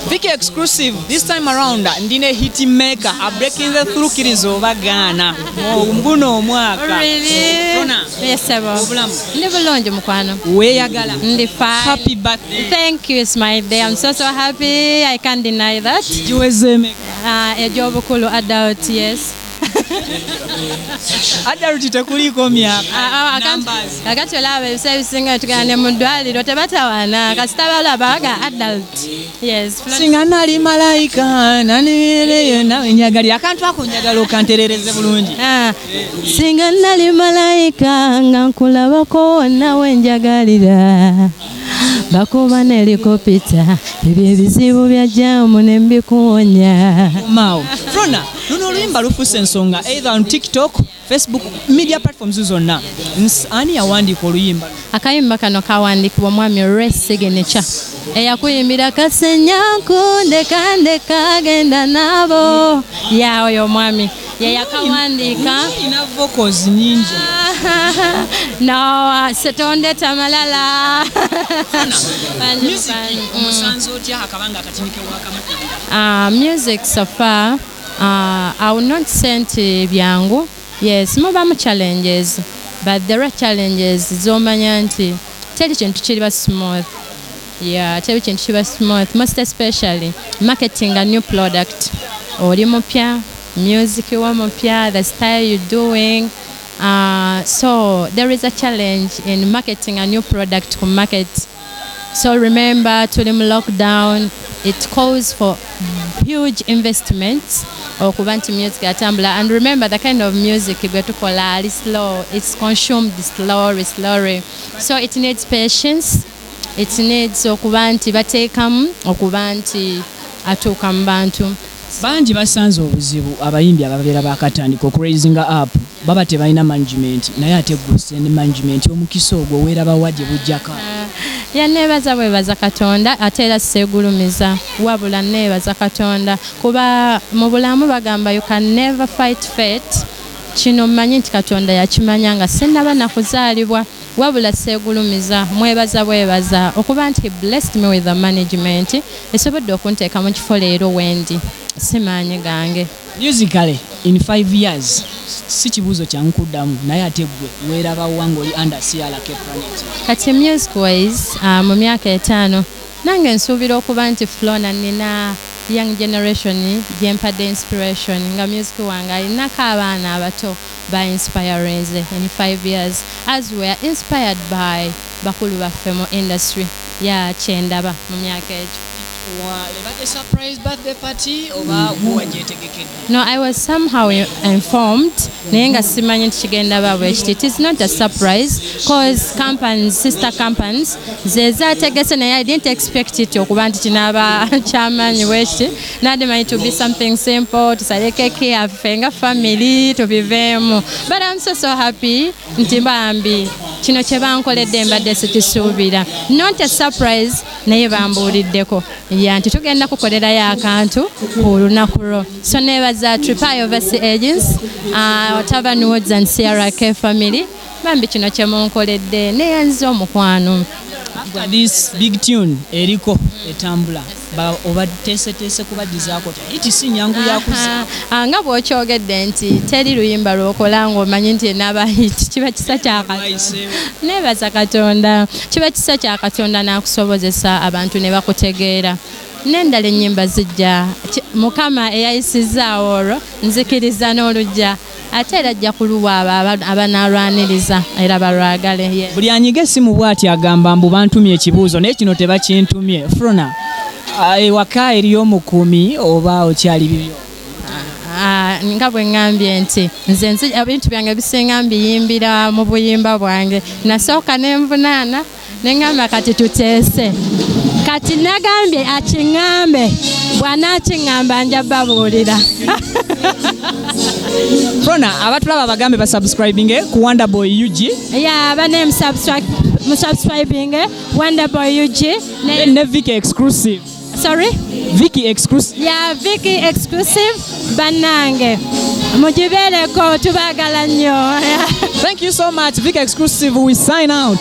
Vicky exclusive this time around ndine hit maker a breaking the through kiriza oba gaana guno omwaka. Really? Rona, Yes, sir. Obulamu? Ndi bulungi, mukwano. Weeyagala. Ndi fine. Happy birthday. Thank you, it's my day. I'm so so happy. I can't deny that. Giweze emeka? Egy'obukulu adult, yes. Adult tekuliiko myaka. Ah, ah, Numbers. Kakati olaba ebiseera ebisinga tugenda ne mu ddwaliro tebatawaana kasita balaba baga adult. Yes. Singa nali malayika nanireyo nawe njagalira akantu ako njagala okanterereze bulungi. Ah, singa nali malayika nga nkulabako wonna we njagalira bakuba n'elikopita ebyo ebizibu bya jaamu ne mbikuwonya. Maawo Frona, luno oluyimba lufuuse ensonga either on TikTok, Facebook, media platforms zonna. Ani yawandiika oluyimba luno? Akayimba kano kawandiikibwa omwami Ray Signature eyakuyimbira kasenya kundeka ndeka genda nabo ya oyo omwami ye yakawandiika. Olina vocals nyingi. No, setondeta malala. Music omusanze otya akabanga akatinike wakamukubira? Music so far, I will not say nti byangu. Yes, mubamu challenges, but there are challenges z'omanya nti teri kintu kiriba smooth. Yeah, teri kintu kiba smooth, most especially marketing a new product. Oli mupya, music wa mupya, the style you're doing. So there is a challenge in marketing a new product to market. So remember, tuli mu lockdown, it calls for huge investments okuba nti music atambula. And remember, the kind of music gwe tukola ali slow, it's consumed slowly, slowly. So it needs patience, it needs okuba nti bateekamu okuba nti atuuka mu bantu. Bangi basanze obuzibu abayimbi ababeera bakatandika okuraisinga up baba tebalina management, naye ate gwe ne management omukisa ogwo weerabawa gye bujjako? Ya, neebaza bwebaza Katonda, ate era seegulumiza, wabula neebaza Katonda kuba mu bulamu bagamba you can never fight fate. Kino mmanyi nti Katonda yakimanya nga sinnaba nakuzaalibwa, wabula seegulumiza, mwebaza bwebaza okuba nti he blessed me with the management esobodde okunteeka mu kifo leero wendi, si maanyi gange. Musically in 5 years si kibuuzo kyankuddamu, naye ate gwe weerabawa ng'oli under CRK Planet? Kati music wise, mu myaka 5 nange nsuubira okuba nti Flona nina young generation gyempadde inspiration, nga music wange alinako abaana abato ba inspirinze in 5 years as we are inspired by bakulu baffe mu industry ya kyendaba mu myaka egyo. Ebadde surprise birthday party oba gwe wagyetegekedde? No, I was somehow informed, naye nga simanyi nti kigenda ba bwe kiti. It is not a surprise cause companies, sister companies ze zaategese, naye I didn't expect it okuba nti kinaaba kyamaanyi bwe kiti. Nadde manyi to be something simple, tusale keki yaffe nga family tubiveemu, but I'm so so happy nti bambi kino kye bankoledde mbadde sikisuubira. Not a surprise, naye bambuuliddeko ya nti tugenda kukolerayo akantu ku lunaku lwo. So neebaza Tripai Overseas Agents, Tavern Woods and CRK family. Bambi kino kye munkoledde neyanziza omukwano. After this big tune eriko etambula, oba teeseteese kubaddizaako otya? Iti si nyangu yakuza. Ah, nga bw'okyogedde nti teri luyimba lw'okola ng'omanyi nti enaaba hit, kiba kisa kya Katonda. Neebaza Katonda, kiba kisa kya Katonda n'akusobozesa abantu ne bakutegeera. N'endala ennyimba zijja. Mukama eyayisizaawo olwo nzikiriza n'olujja ate era ajja kuluwa abo abanaalwaniriza era balwagale. Yeah. Buli anyiga essimu bw'ati agamba mbu bantumye ekibuuzo, naye kino tebakintumye. Frona, ewaka eriyo omukuumi oba okyali bibyo? Ah, nga bwe ŋŋambye nti nze ebintu byange bisinga mbiyimbira mu buyimba bwange. Nasooka ne nvunaana ne ŋŋamba kati tuteese. Kati nagambye akiŋŋambe, bw'anaakiŋŋamba nja babuulira. Frona, abatulaba bagambe basubscribinge ku Wonderboy UG. Ya, bane musubscribing Wonderboy UG. Ne Vicky Exclusive. Sorry? Vicky Exclusive. Yeah, Vicky Exclusive. Bannange, mugibeereko, tubaagala nnyo. Thank you so much, Vicky Exclusive. We sign out.